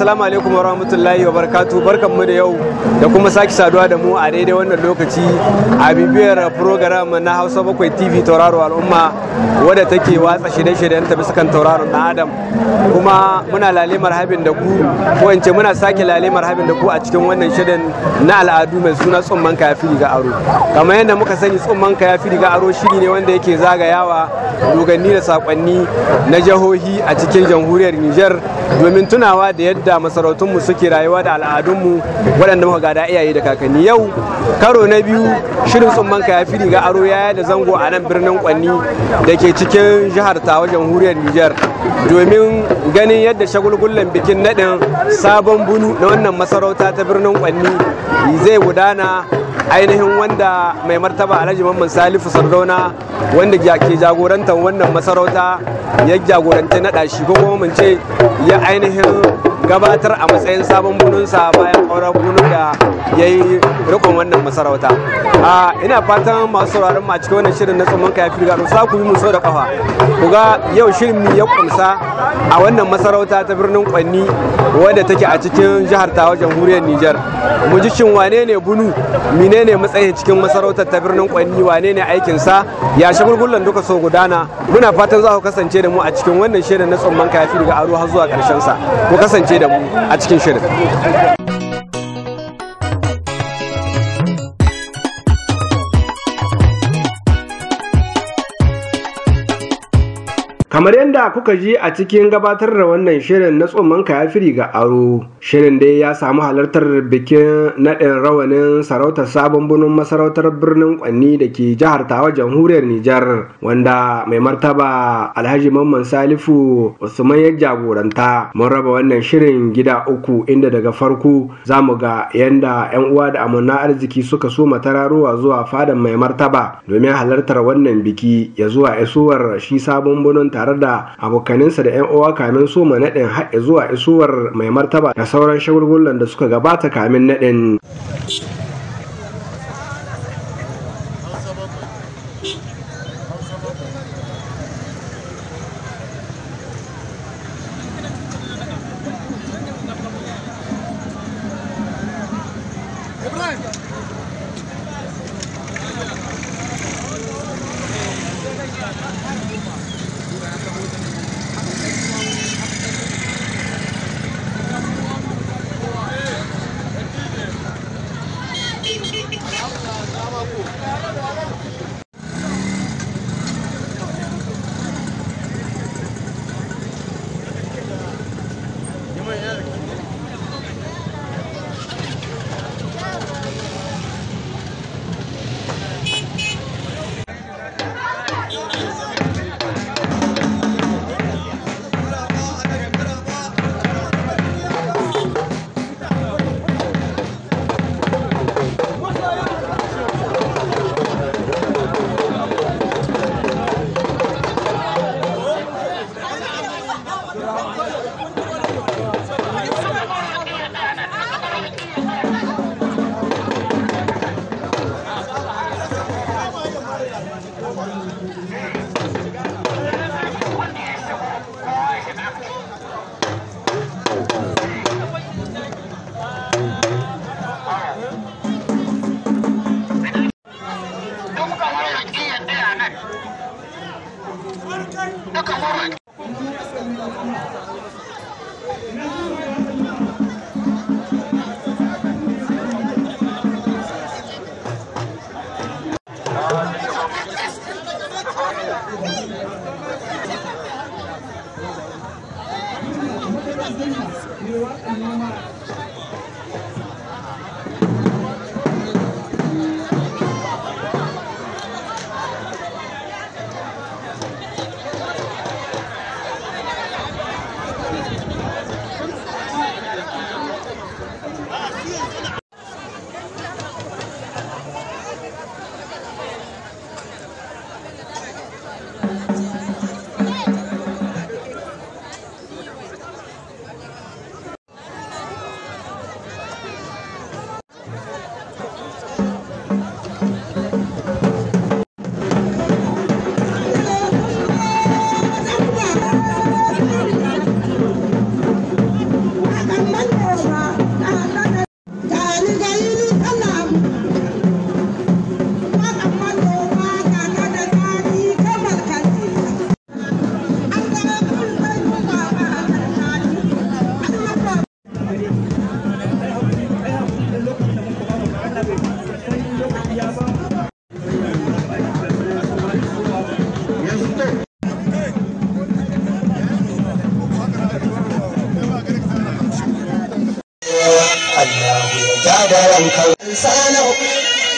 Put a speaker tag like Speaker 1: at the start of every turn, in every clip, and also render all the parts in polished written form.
Speaker 1: Assalamu alaikum warahmatullahi wabarakatuh. Barkanmu da yau da kuma sake saduwa da mu a daidai wannan lokaci a bibiyar program na Hausa 7 TV Tauraro Al'umma, wadda take watsa shirye-shiryen ta bisa kan tauraron dan Adam. Kuma muna lale marhabin da ku, ko in ce muna sake lale marhabin da ku a cikin wannan shirin na al'adu mai suna Tsumman Kayafi Riga Aro. Kamar yadda muka sani, Tsumman Kayafi Riga Aro shiri ne wanda yake zagayawa doganni da sakonni na jihohi a cikin jamhuriyar Nijar domin tunawa da yadda masarautunmu suke rayuwa da al'adunmu waɗanda muka gada iyaye da kakanni. Yau karo na biyu shirin Tsumman Kayafi Riga Aro ya da zango a nan birnin Kwanni da ke cikin jihar Tawa, jamhuriyar Nijar, domin ganin yadda shagulgullan bikin naɗin sabon bunu na wannan masarauta ta birnin Kwanni zai gudana, ainihin wanda mai martaba Alhaji Mamman Salifu Sardauna, wanda ke jagorantar wannan masarauta, ya jagoranci naɗa shi, ko kuma mun ce ya ainihin gabatar a matsayin sabon bununsa bayan auren bunun da ya yi rikon wannan masarauta. Ina fatan masu sauraron mu a cikin wannan shirin na Tsumman Kayafi Riga za ku bi mu sau da kafa ku ga yau shirin mu ya kumsa a wannan masarauta ta birnin Kwanni wadda take a cikin jihar Tawa, jamhuriyar Nijar. Mu ji shin wane ne bunu, menene matsayin cikin masarautar ta birnin Kwanni, wane ne aikinsa, ya shagulgullan duka so gudana. Muna fatan za ku kasance da mu a cikin wannan shirin na Tsumman Kayafi Riga Aro har zuwa karshen sa. Ku kasance da mu a cikin shirin. Kamar yadda kuka ji a cikin gabatar da wannan shirin na Tsumman Kayafi Riga Aro, shirin dai ya samu halartar bikin naɗin rawanin sarautar sabon birnin masarautar birnin Kwanni da ke jihar Tawa, jamhuriyar Nijar, wanda mai martaba Alhaji Mamman Salifu Usman ya jagoranta. Mun raba wannan shirin gida uku, inda daga farko za mu ga yanda 'yan uwa da amanna arziki suka so matararowa zuwa fadan mai martaba domin halartar wannan biki, ya zuwa isuwar shi sabon birnin tare da abokaninsa da 'yan uwa kamin soma naɗin, haɗe zuwa isuwar mai martaba da sauran shagulgullan da suka gabata kamin naɗin.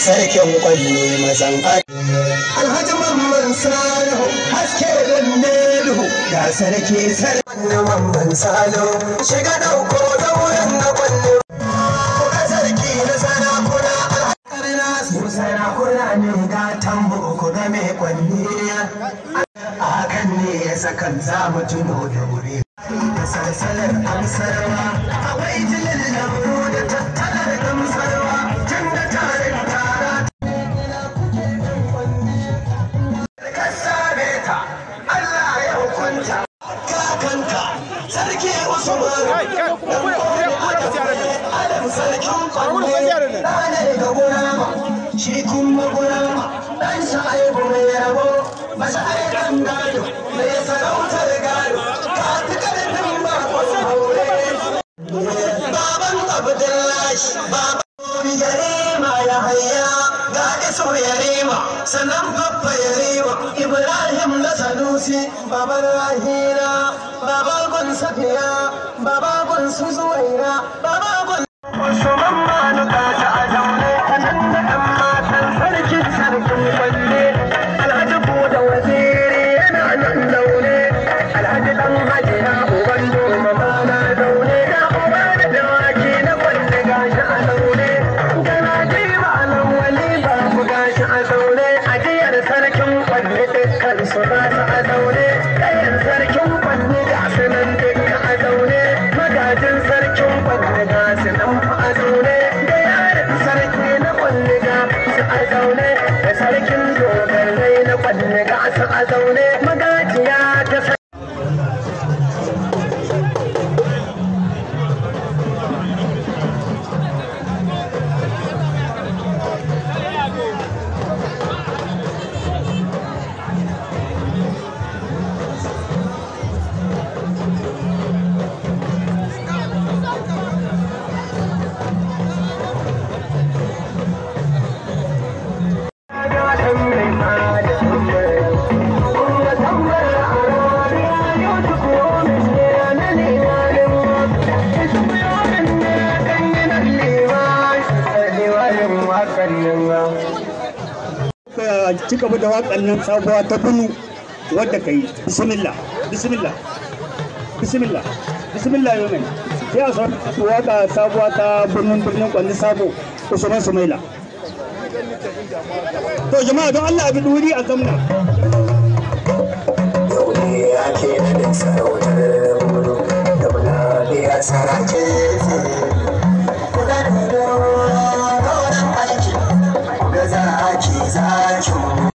Speaker 2: Sarkin Kwanne mazan Alhaji Mamman Salihu haske danne duhu ga sarki sarki Mamman Salihu shiga dauko dauran na Kwanne ga sarki na sarakuna alhakarna su sarakuna ne ga tambo ku ga mai Kwanne a hakan ne ya sakan za mu tuno da wuri da salsalar amsarwa akwai jilin lamuru da tattalar gamsarwa tun da tarin tara ka same ta Allah ya hukunta kakanka sarki Usman Adam sarkin Kwanne ɗane ga gurama shi kuma gurama ɗan sha'aibu mai rabo masa aikan gado mai sarautar gado ka fi ƙarfin bakon haure baban Abdullahi baban Yarima ya hayya ga iso Yarima sannan babba Yarima Ibrahim na Sanusi baban Rahila baban gun Safiya baban gun su Zuwaira baban gun Usman Manuka ta a zaune kanan da ɗan matan sarkin sarkin Kwanne Alhaji Buda Waziri yana nan zaune Alhaji ɗan Hajiya uban doma mana zaune ga uba da dawaki na Kwanne gashi a zaune galaji malam wali babu gashi a zaune ajiyar sarkin Kwanne dukkan su ba su a zaune ɗayan sarkin Kwanne ga su nan dukkan a zaune magajin sarkin Kwanne ga su nan fa a zaune da yaran sarki na Kwanne ga su a zaune da sarkin dogarai na Kwanne ga su a zaune magajiya ta
Speaker 3: Ci gaba da waƙar nan sabuwa ta bunu wadda ka yi. Bismillah, bismillah, bismillah, bismillah. Yau mai sai a sauran waƙa sabuwa ta birnin Kwanne sabo Usman Sumaila. To jama'a, don Allah abi wuri a zamna.
Speaker 2: Yau ne ake naɗin sarautar Bunu da Bulaliya sarake. Kuna da gauran aiki ga zaki zakin.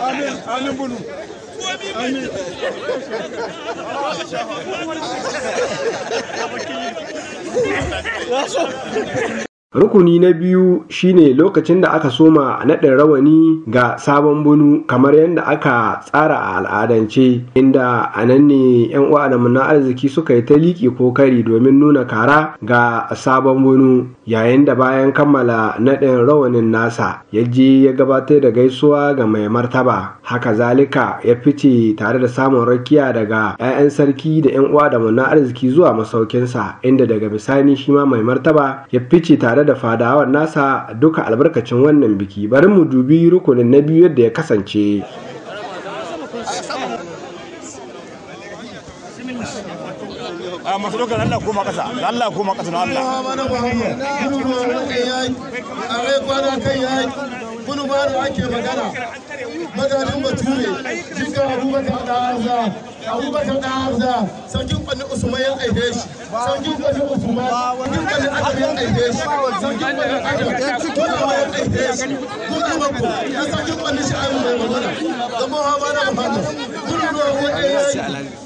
Speaker 4: Amin, amin bunu. Amin.
Speaker 1: Rukuni na biyu shine lokacin da aka soma naɗin rawani ga sabon bunu kamar yadda aka tsara a al'adance, inda a nan ne 'yan uwa da na arziki suka yi ta liƙi ko kari domin nuna kara ga sabon bunu, yayin da bayan kammala naɗin rawanin nasa ya je ya gabatar da gaisuwa ga mai martaba. Haka zalika ya fice tare da samun rakiya daga 'ya'yan sarki da 'yan uwa da na arziki zuwa masaukinsa, inda daga bisani shi ma mai martaba ya fice tare da fadawan nasa duka albarkacin wannan biki. Bari mu dubi rukunin na biyu yadda ya kasance.
Speaker 4: A masu ɗaukar Allah koma ƙasa, Allah koma ƙasa na Allah.
Speaker 5: Bunu baro ake magana, magajin Bature, jika Abubakar da Hamza, Abubakar da Hamza, sarkin Kwani Usman ya aihe shi, sarkin Kwani Usman, sarkin Kwani Adam ya aihe shi, sarkin Kwani Adam, kuma ya aihe shi, kuma mako, na sarkin Kwani shi ayu mai magana, da Muhammad Muhammad, bunu ruwa ko yaki,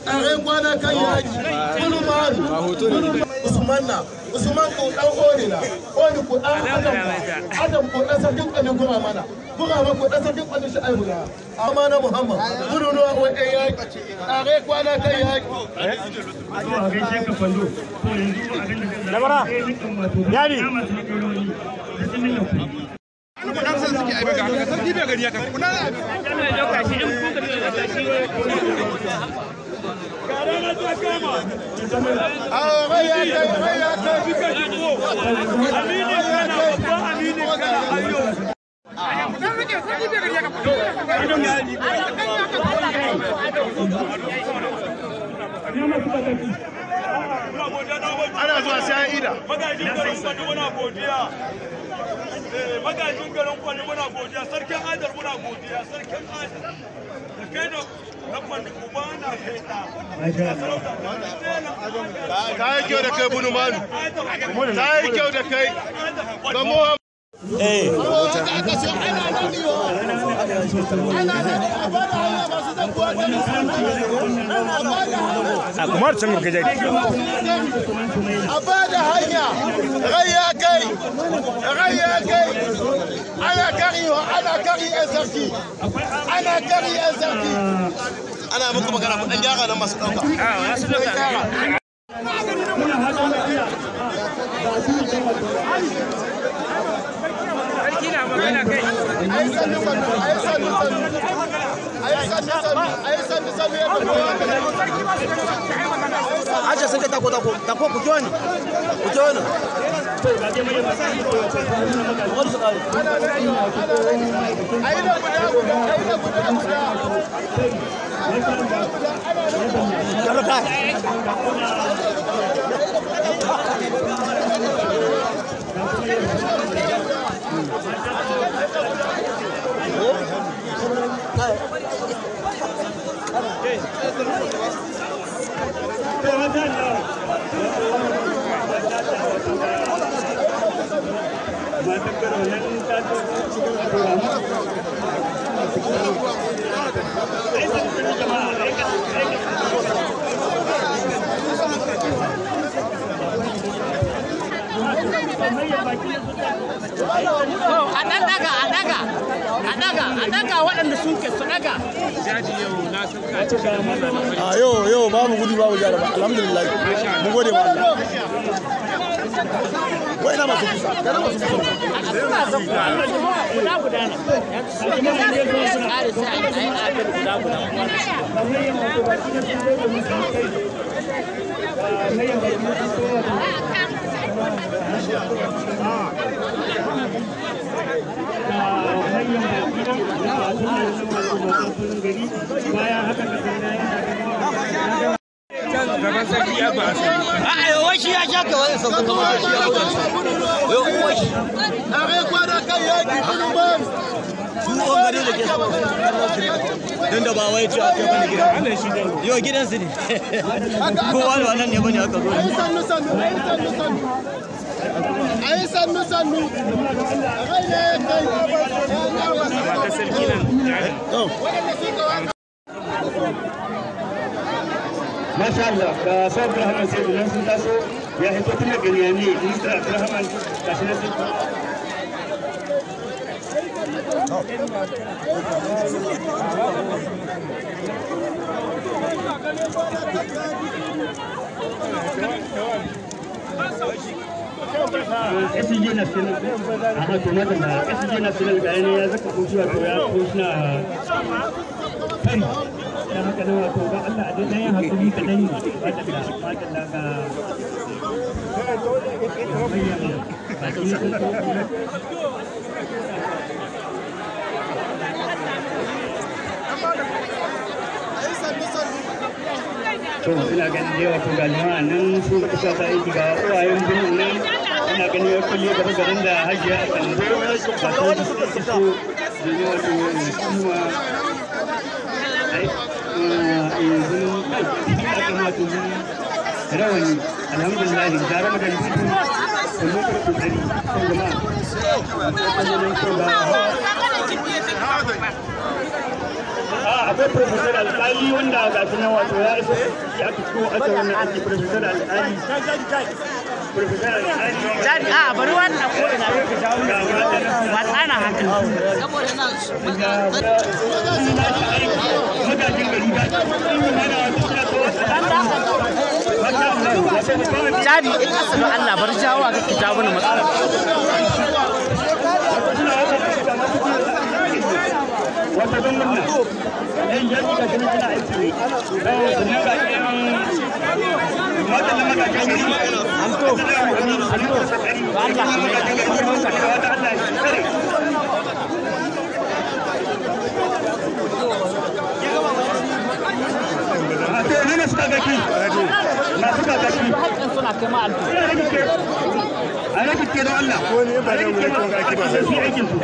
Speaker 5: a rai kwana kan yaki, bunu baro, bunu Usman na, Usman ko dan Oni na, Oni ko dan Adam na, Adam ko dan sarkin Kwani gura mana, gura ma ko dan sarkin Kwani shi ayu na. Amana Muhammad, bunu ruwa ko yaki, a rai kwana kan yaki.
Speaker 4: Labara, yari.
Speaker 5: Ana zuwa sai an ida.
Speaker 6: Magajin garin Kwani muna godiya. Magajin garin Kwani muna godiya. Sarkin Adar muna godiya. Sarkin Adar. Da kai da na Kwani uba na kai da.
Speaker 5: Ta yi kyau da kai bunu manu. Ta yi kyau da kai. Gamo.
Speaker 4: Kumar can ga jari.
Speaker 5: A ba da hanya, rai ya kai, rai ya kai, ana kari ana kari yan sarki, ana kari yan sarki. Ana muku magana ku dan gyara nan masu ɗauka.
Speaker 7: Sarki na magana kai.
Speaker 5: Ayi sannu sannu, ayi sannu sannu, ayi sannu sannu, ayi sannu sannu yadda kowa ka
Speaker 2: Acha sente tako tako tako kukioni kukioni.
Speaker 5: Ayi da guda guda, ayi da guda guda.
Speaker 7: A ɗan daga, a daga, a daga, a daga waɗanda sun ke su daga.
Speaker 5: A yau yau babu gudu babu jaraba, alhamdulillah. Mun gode ma Allah. Wai na masu kusa, kana masu kusa.
Speaker 7: Suna zakuwa guda guda na. Za su ƙare sai a yi abin guda guda.
Speaker 2: Don da ba wai cewa kai bane gidan. Yau gidansu ne. Kowa da wannan ne bane aka zo.
Speaker 5: Ayi sannu sannu, ayi sannu sannu. Ayi sannu. Sannu sannu. Rai ne kai.
Speaker 3: Masha Allah, ga su Abdulrahman sai nan sun taso ya hito tun daga Niyami, Minister Abdulrahman ga shi nan sun. SG National, aha, to madalla, SG National ga yana ya zaka kuci wato ya ko suna fari. Dan haka nan wato ga Allah a dai dan yin hakuri kaɗan ne. Madalla, madalla ga manyan baki sun zo. To ina ganin dai wato ga jama'a nan sun zaka sa ta aiki ga uwayen birnin nan, ina ganin ya kulle gaba garin da hajiya a Kambo ga su iso domin wato kuma ai yanzu kai aka ma to rawani alhamdulillah ga Ramadan fito da muka kokari kan jama'a ko ga akwai Professor Alkali wanda ga shi nan wato ya isa ya aka ko aka wannan aiki Professor Alkali. Professor Alkali.
Speaker 7: Jari a bari wannan ko ina ba tsana haka.
Speaker 3: Magajin gari ga
Speaker 7: Jari in asalin Allah bar jawo ga ki jawo mana matsala.
Speaker 3: Wata don murna ɗan jami ga shi suna aiki ne sannan ga ɗan matan magajin gari alto alto magajin gari wata Allah ya tsare. To ne suka gaki masu kakaki
Speaker 7: Hakan suna kai ma alto.
Speaker 3: A rage ke don Allah
Speaker 4: Ko ne ba da wuri ko ga ake ba sai.
Speaker 3: Su aikin su.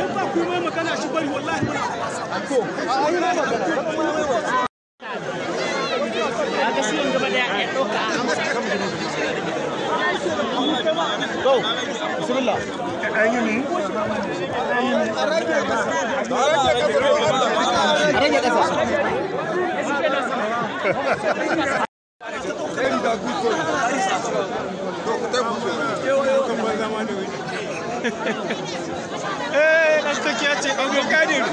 Speaker 7: Kaga shi gaba da ya ɗauka a amsa.
Speaker 4: Bismillah. An yi ni?
Speaker 7: A rage ƙasa.
Speaker 4: Eh, na take ya ce Abdulkadir.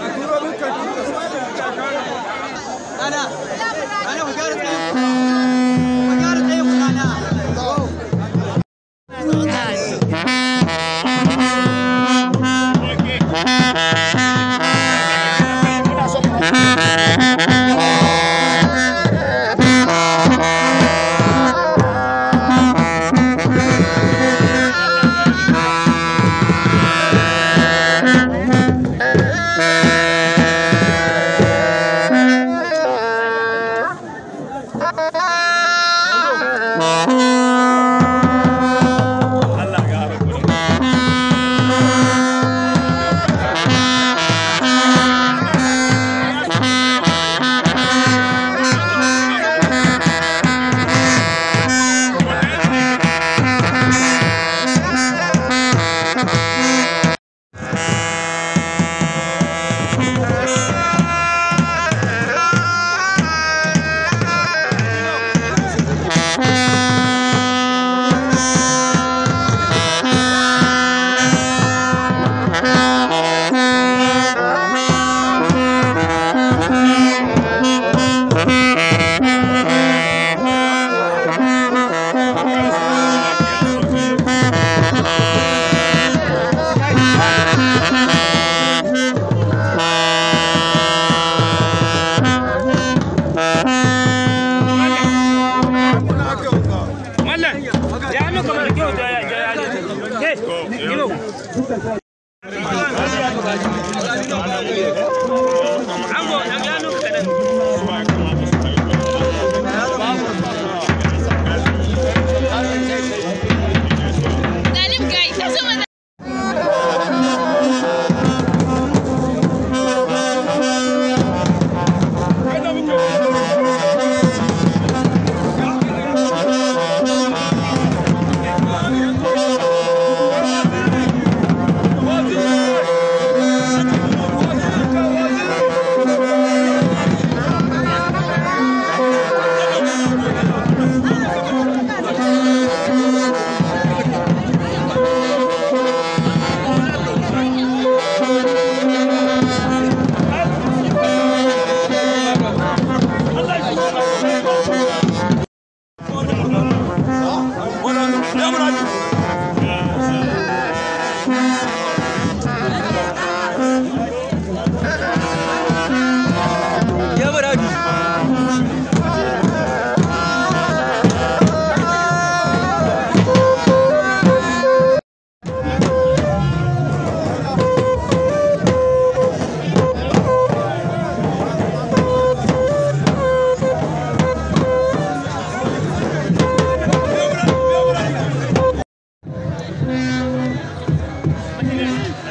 Speaker 2: Ana ku gyara tsaye ku gyara tsaye ku ana.
Speaker 8: Salim gai, ta zo mana.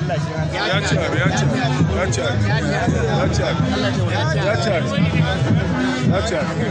Speaker 6: Ya ci abu, ya ci abu, ya ci abu, ya ci abu, ya ci abu, ya ci abu.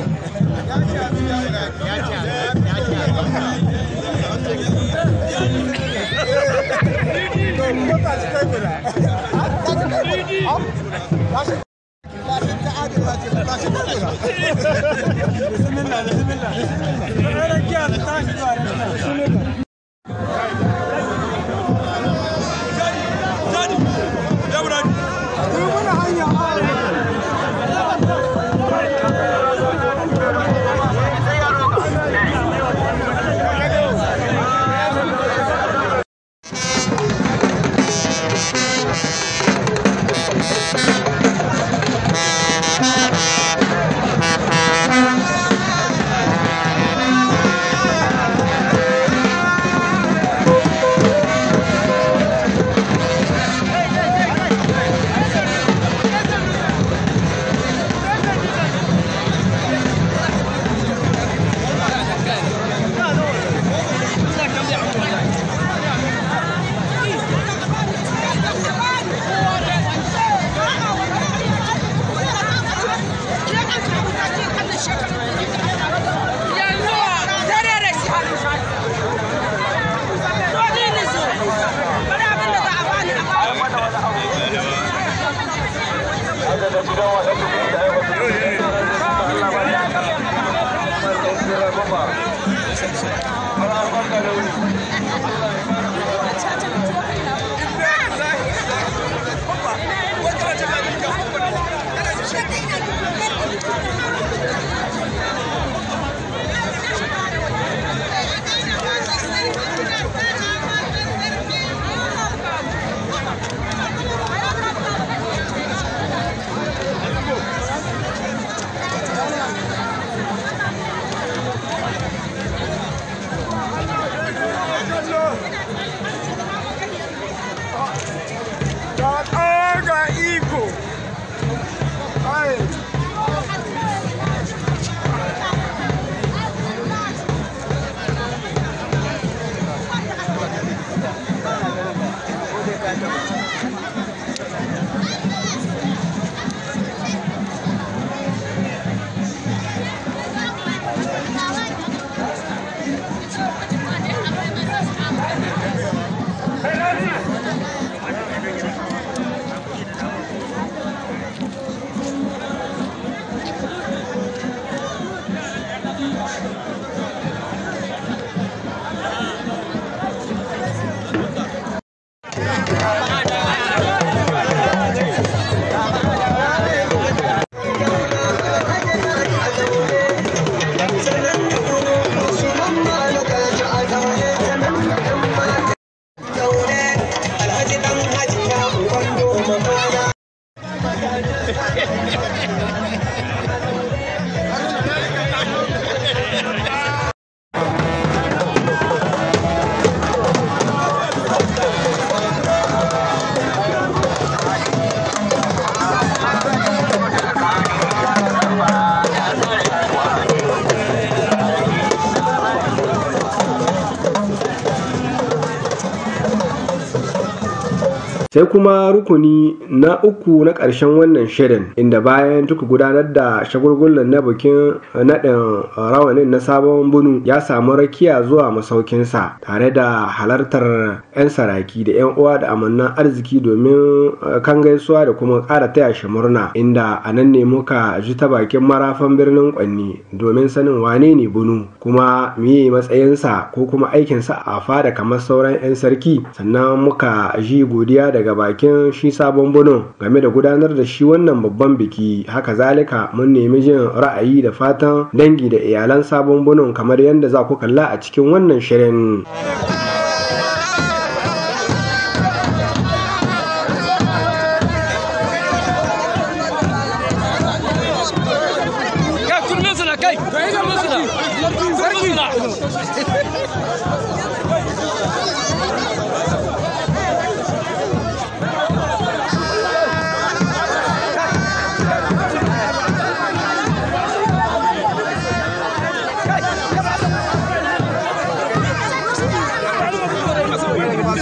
Speaker 1: Sai kuma rukuni na uku na ƙarshen wannan shirin, inda bayan duka gudanar da shagulgulan na bikin naɗin rawanin na sabon bunu ya samu rakiya zuwa masaukinsa tare da halartar 'yan saraki da 'yan uwa da amannan arziki domin kan gaisuwa da kuma ƙara taya shi murna, inda a nan ne muka ji ta bakin marafan birnin Kwanni domin sanin wane ne bunu kuma miye matsayinsa ko kuma aikinsa a fada kamar sauran 'yan sarki. Sannan muka ji godiya daga bakin shi sabon bunu game da gudanar da shi wannan babban biki. Haka zalika mun nemi jin ra'ayi da fatan dangi da iyalan sabon bunun kamar yadda za ku kalla a cikin wannan shirin.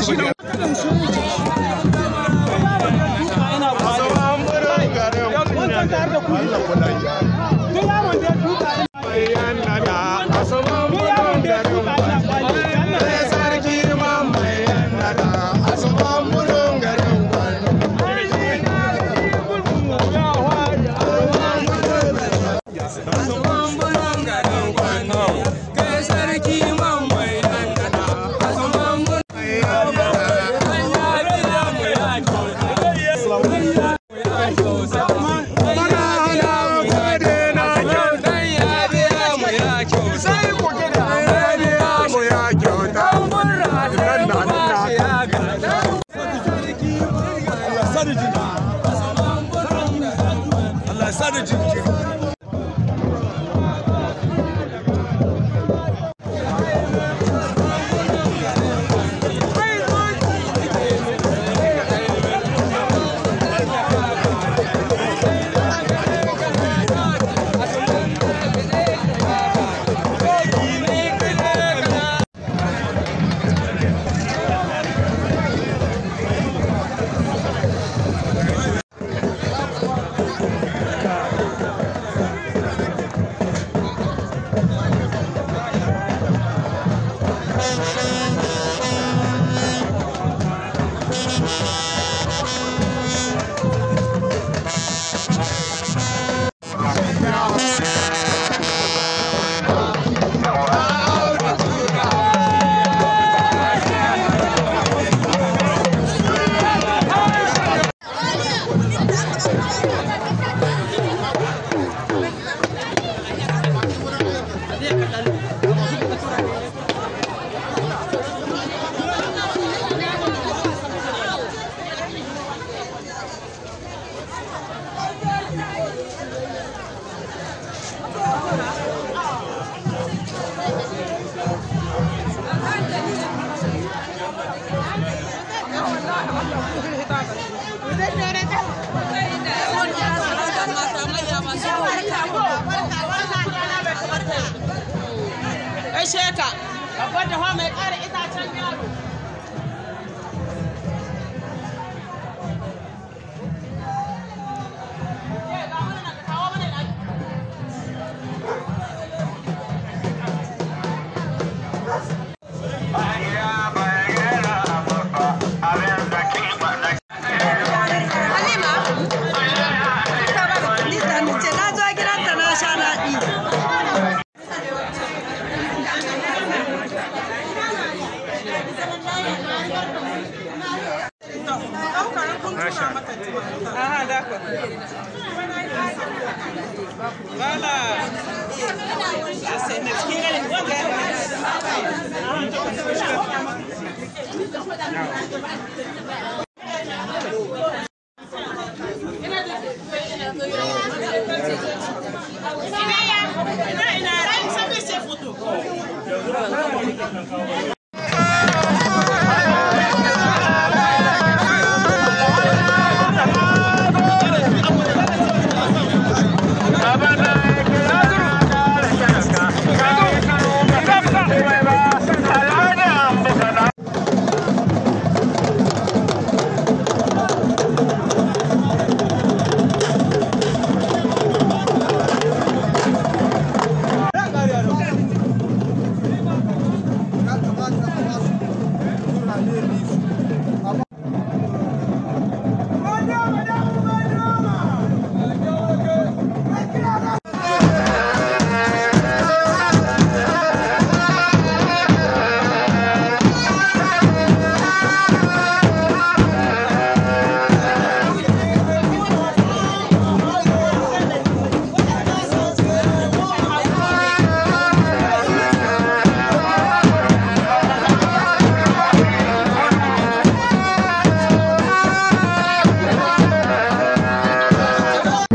Speaker 5: Shi
Speaker 7: Gaishe ka, babbar da mai ƙara itacen yaro.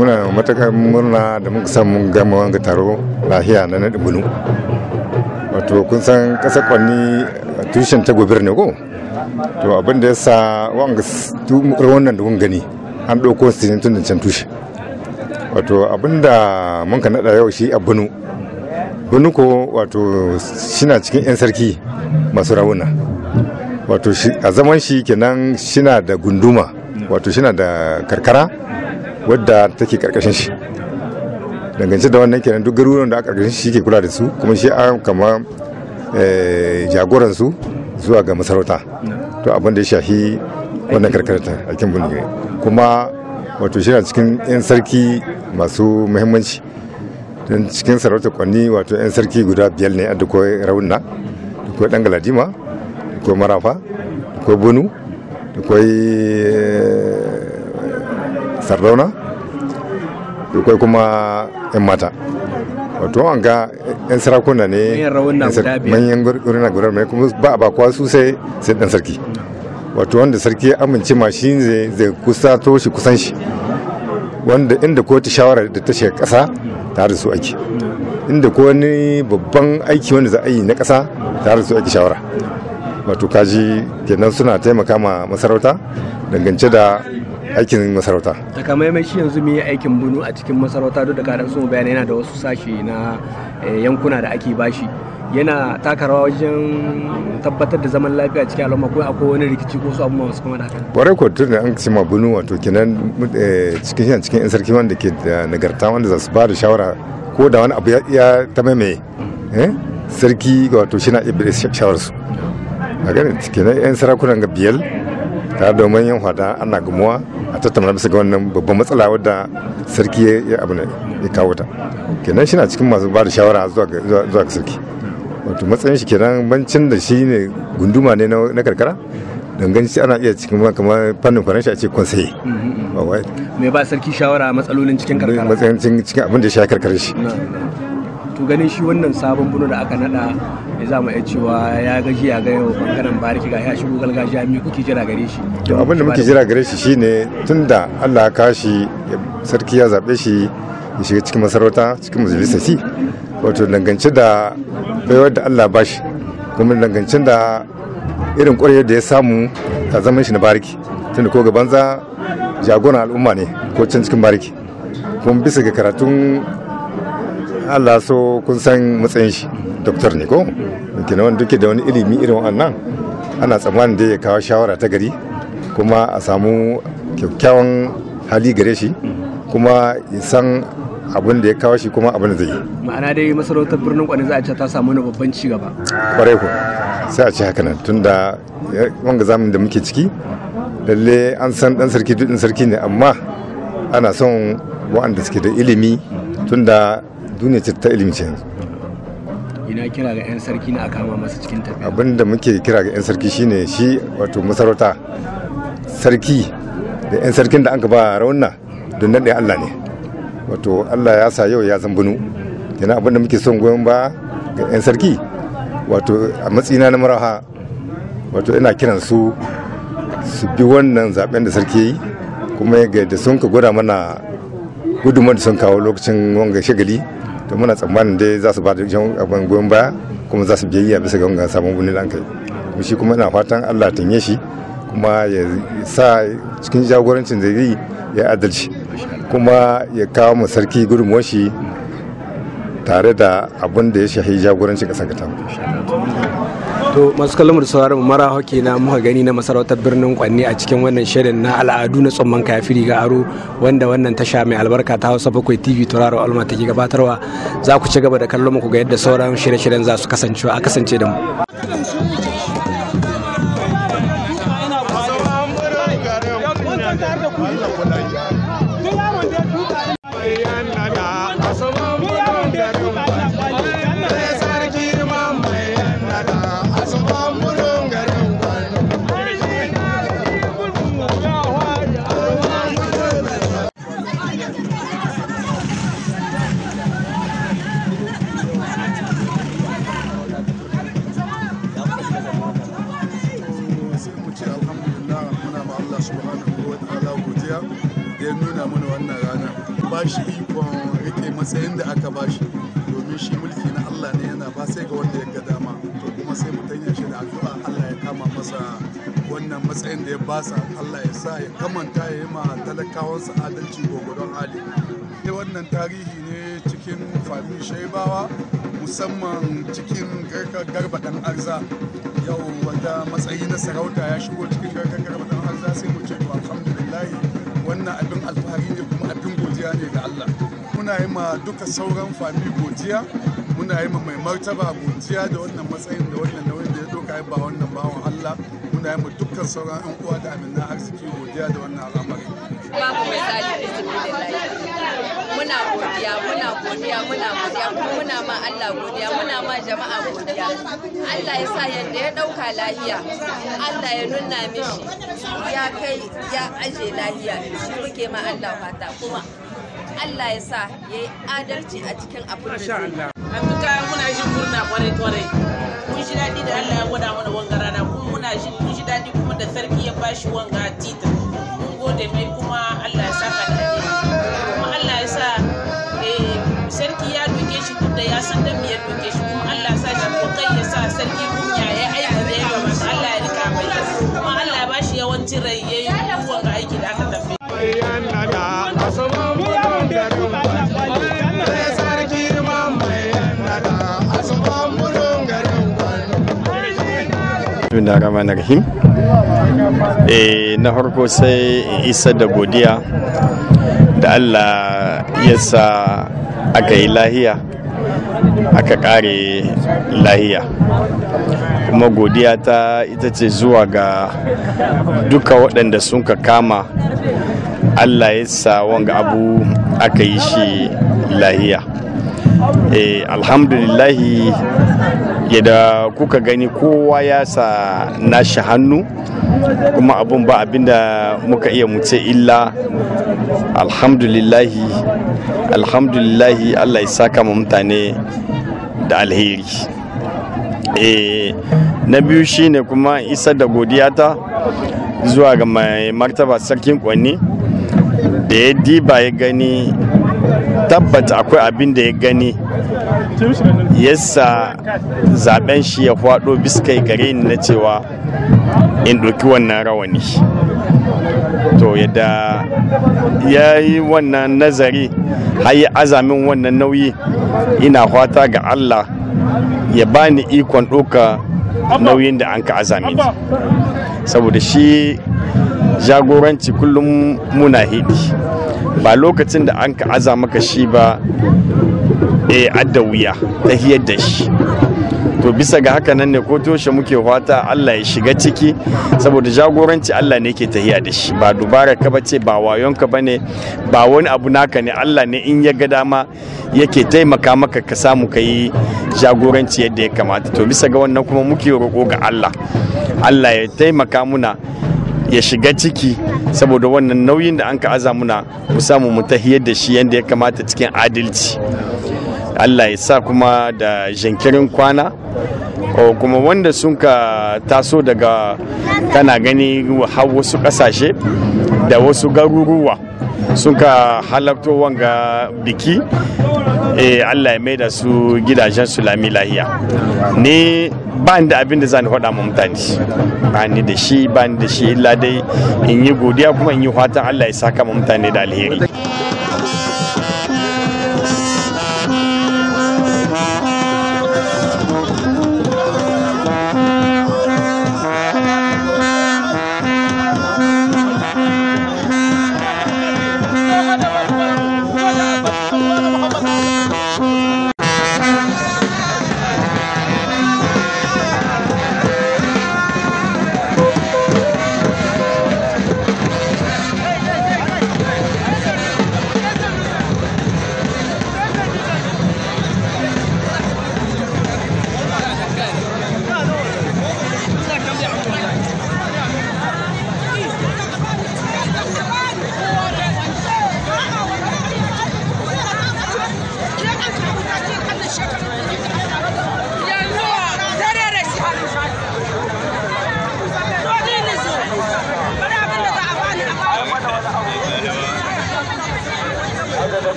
Speaker 6: Muna matakar murna da muka samu gama wanga taro lahiya na naɗin bunu. Wato kun san ƙasar Kwanni tushen ta gobir ne ko? To abin da ya sa wanga wannan da kun gani an ɗauko su ne tun da can tushe. Wato abin da mun ka naɗa yau shi a bunu. Bunu ko wato shina cikin 'yan sarki masu rawuna. Wato a zaman shi kenan shina da gunduma wato shina da karkara wadda take karkashin shi. Dangance da wannan kenan duk garuruwan da aka karkashin shi ke kula da su kuma shi an kama jagoran su zuwa ga masarauta. To abin da ya shahi wannan karkarata aikin bunu ne. Kuma wato shi na cikin 'yan sarki masu muhimmanci. Don cikin sarautar Kwanni, wato 'yan sarki guda biyar ne, da kawai raunna, da kawai dan galadima, da kawai marafa, da kawai bunu, da kawai sardauna, da kawai kuma 'yan mata. Wato an ga 'yan sarakuna ne manyan rauna guda mai, kuma ba a bakuwa su sai dan sarki, wato wanda sarki ya amince ma shi zai kusato shi kusan shi, wanda inda ko ta shawara da ta shiga kasa tare da su ake, inda ko wani babban aiki wanda za a yi na kasa tare da su ake shawara. Wato kaji kenan suna taimaka ma masarauta dangance da aikin masarauta.
Speaker 1: Takamaimai shi yanzu me aikin bunu a cikin masarauta? Duk da karan sun bayani yana da wasu sashe na yankuna da ake bashi, yana taka rawa wajen tabbatar da zaman lafiya cikin al'umma, ko akwai wani rikici ko su abubuwa masu kama da haka?
Speaker 6: Kwarai ko, tun da an ce ma bunu, wato kenan cikin cikin yan sarki wanda ke da nagarta, wanda za su ba da shawara ko da wani abu ya ta maimaye sarki, wato shi na iya shawarar su. A ganin kenan yan sarakunan ga biyar tare da manyan hada ana gamuwa a tattauna bisa ga wannan babban matsala wadda sarki ya abu ne ya kawo ta. Kenan shi na cikin masu ba da shawara zuwa ga sarki. Wato matsayin shi kenan, bancin da shi ne gunduma ne na karkara, danganci ana iya cikin kamar fannin faransa a ce conseiller.
Speaker 1: Mai ba sarki shawara matsalolin cikin karkara.
Speaker 6: Matsayin cikin abin da ya sha karkara shi.
Speaker 1: To, ganin shi wannan sabon bunu da aka nada, ya za mu iya cewa ya gaji ya ga yau bangaren bariki ga ya shigo gargajiya, me kuke jira gare shi?
Speaker 6: To, abin da muke jira gare shi shine, tunda Allah ya kashi sarki ya zabe shi ya shiga cikin masarauta, cikin majalisa shi, wato dangance da baiwar da Allah ba shi, kuma dangance da irin ƙwarewar da ya samu a zaman shi na bariki, tunda ko gaban za jagoran al'umma ne ko can cikin bariki, kuma bisa ga karatun Allah so kun san matsayin shi, doktor ne ko kenan, wanda duke da wani ilimi irin wannan, ana tsammanin da ya kawo shawara ta gari, kuma a samu kyakkyawan hali gare shi, kuma ya san abin da ya kawo shi kuma abin da zai yi.
Speaker 1: Ma'ana dai masarautar birnin Kwanni za a ce ta samu wani babban ci gaba.
Speaker 6: Kwarai ko, sai a ce haka nan, tunda wanga zamanin da muke ciki, lalle an san dan sarki duk sarki ne, amma ana son waɗanda suke da ilimi, tunda duniya ce ta ilimi ce yanzu.
Speaker 1: Ina kira ga 'yan sarki na aka kama masa cikin tafiya?
Speaker 6: Abin da muke kira ga 'yan sarki shine shi wato masarauta, sarki da 'yan sarkin da an ba raunna don nan Allah ne, wato Allah ya sa yau ya zan bunu. Kenan abin da muke son goyon ba ga 'yan sarki, wato a matsayina na maraha, wato ina kiran su su bi wannan zaben da sarki yi, kuma ga da sun ka gwada mana gudunmawar da sun kawo lokacin wanga shagali, to muna tsammanin dai za su ba da abin goyon baya, kuma za su biyayya bisa ga wanga sabon bunu da an kai. Kuma shi kuma ina fatan Allah tanye shi, kuma ya sa cikin jagorancin da zai ya adalci, kuma ya kawo mu sarki gudunmuwar shi tare da abin da ya shahi jagorancin ƙasar gata.
Speaker 1: To, masu kallon da sauraron mu, mara hoke na muka gani na masarautar birnin Kwanni a cikin wannan shirin na al'adu na tsumman kafiri ga aro, wanda wannan tasha mai albarka ta Hausa 7 TV Tauraro Alma take gabatarwa. Za ku ci gaba da kallon mu ku ga yadda sauran shirye-shiryen za su kasance. A kasance da mu.
Speaker 5: Ya nuna mana wannan rana, ba shi ikon rike matsayin da aka ba shi, domin shi mulki na Allah ne, yana ba sai ga wanda ya ga dama. To, kuma sai mu tanya shi da addu'a, Allah ya kama masa wannan matsayin da ya basa, Allah ya sa ya kamanta ya yi ma talakawansa adalci gwagwadon hali. Wannan tarihi ne cikin famille Shaibawa, musamman cikin Garba Dan Arza. Yau wata matsayi na sarauta ya shigo cikin Garba Dan Arza, sai mu ce to alhamdulillahi, wannan abin alfahari ne kuma abin godiya ne ga Allah. Muna yi ma duka sauran famille godiya, muna yi ma mai martaba godiya da wannan matsayin da wannan nauyin da ya doka ya ba wannan bawan Allah. Muna yi mu dukkan sauran 'yan uwa da aminan arziki godiya da wannan al'amari.
Speaker 8: Babu misali, bismillah. Muna godiya, muna godiya, muna godiya, kuma muna ma Allah godiya, muna ma jama'a godiya. Allah ya sa yadda ya dauka lahiya, Allah ya nuna mishi ya kai ya aje lahiya. Shi muke ma Allah fata, kuma Allah ya sa ya yi adalci a cikin abin da zai yi.
Speaker 7: Duka muna jin murna kwarai kwarai. Mun ji daɗi da Allah ya gwada mana wanga rana, kuma muna jin mun ji daɗi kuma da sarki ya bashi wanga titin. Mun gode mai, kuma Allah ya saka da alheri. Kuma Allah ya sa sarki ya doke shi tun da ya san da me ya doke shi, kuma Allah ya sa shi ko kai ya sa sarki kunya ya aiki da ya gabata, Allah ya rika mai, kuma Allah ya bashi yawancin rai ya yi wanga aiki da aka tafi.
Speaker 9: Rahim. Na farko sai in isa da godiya da Allah ya sa aka yi lahiya, aka kare lahiya. Kuma godiya ta ita ce zuwa ga duka waɗanda sun ka kama, Allah ya sa wanga abu aka yi shi lahiya. Alhamdulillahi, yadda kuka gani kowa ya sa nashi hannu, kuma abun ba abinda muka iya muce illa alhamdulillahi, alhamdulillahi. Allah ya saka ma mutane da alheri. Na biyu shine kuma isar da godiyata zuwa ga mai martaba Sarkin Kwanni da ya diba ya gani, tabbata akwai abin da ya gani yasa zaben shi ya faɗo biskai gare ni na cewa in ɗauki wannan rawani. To, yadda ya yi wannan nazari har ya azamin wannan nauyi, ina fata ga Allah ya bani ikon ɗauka nauyin da an ka azamin, saboda shi jagoranci kullum muna hidi ba lokacin da an ka aza maka shi ba adda wuya ta hiyar da shi. To, bisa ga haka nan ne ko toshe muke fata Allah ya shiga ciki, saboda jagoranci Allah ne ke tahiya da shi, ba dubara ka bace, ba wayon ka bane, ba wani abu naka ne. Allah ne in ya ga dama yake taimaka maka ka samu ka yi jagoranci yadda ya kamata. To, bisa ga wannan kuma muke roƙo ga Allah, Allah ya taimaka muna, ya shiga ciki, saboda wannan nauyin da an ka aza muna mu samu mu tahiyar da shi yadda ya kamata cikin adalci. Allah ya sa kuma da jinkirin kwana, kuma wanda sun ka taso daga kana gani har wasu kasashe da wasu garuruwa sun ka halarto wanga biki, Allah ya maida su gidajen su lami lahiya. Ni ba ni da abin da zan faɗa ma mutane, ba ni da shi, ba ni da shi, illa dai in yi godiya kuma in yi fatan Allah ya saka ma mutane da alheri.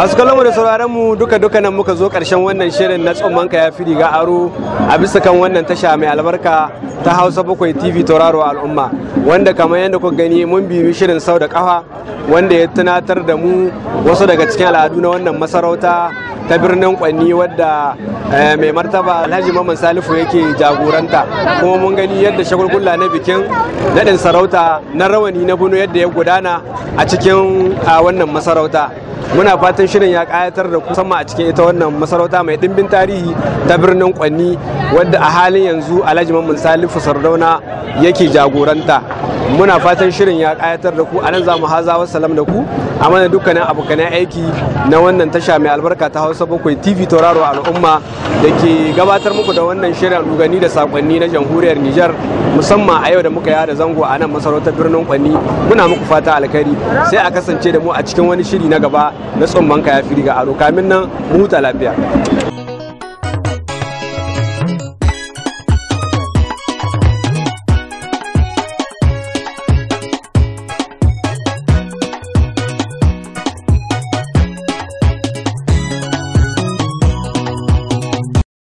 Speaker 1: Masu kallon mu da sauraron mu, duka duka nan muka zo karshen wannan shirin na Tsummanka Ya Fi Riga Aro a bisa kan wannan tasha mai albarka ta Hausa 7 TV, Tauraro Al'umma, wanda kamar yadda kuka gani mun bibi shirin sau da kafa, wanda ya tunatar da mu wasu daga cikin al'adu na wannan masarauta ta birnin Kwanni, wadda mai martaba Alhaji Mamman Salifu yake jagoranta. Kuma mun gani yadda shagulgula na bikin naɗin sarauta na rawani na bunu yadda ya gudana a cikin wannan masarauta. Muna fatan shirin ya kayatar da ku, musamman a cikin ita wannan masarauta mai ɗimbin tarihi ta birnin Kwanni, wadda a halin yanzu Alhaji Mamman Salifu Sardauna yake jagoranta. Muna fatan shirin ya kayatar da ku. A nan za mu haza salam da ku a mana dukkanin abokanan aiki na wannan tasha mai albarka ta Hausa 7 TV, Tauraro Al'umma, da ke gabatar muku da wannan shirin rugani da sakonni na Jamhuriyar Nijar, musamman a yau da muka yada zango a nan masarautar birnin Kwanni. Muna muku fata alkhairi, sai a kasance da mu a cikin wani shiri na gaba na Tsumman Ka Ya Fi Riga Aro. Kamin nan, mu huta lafiya.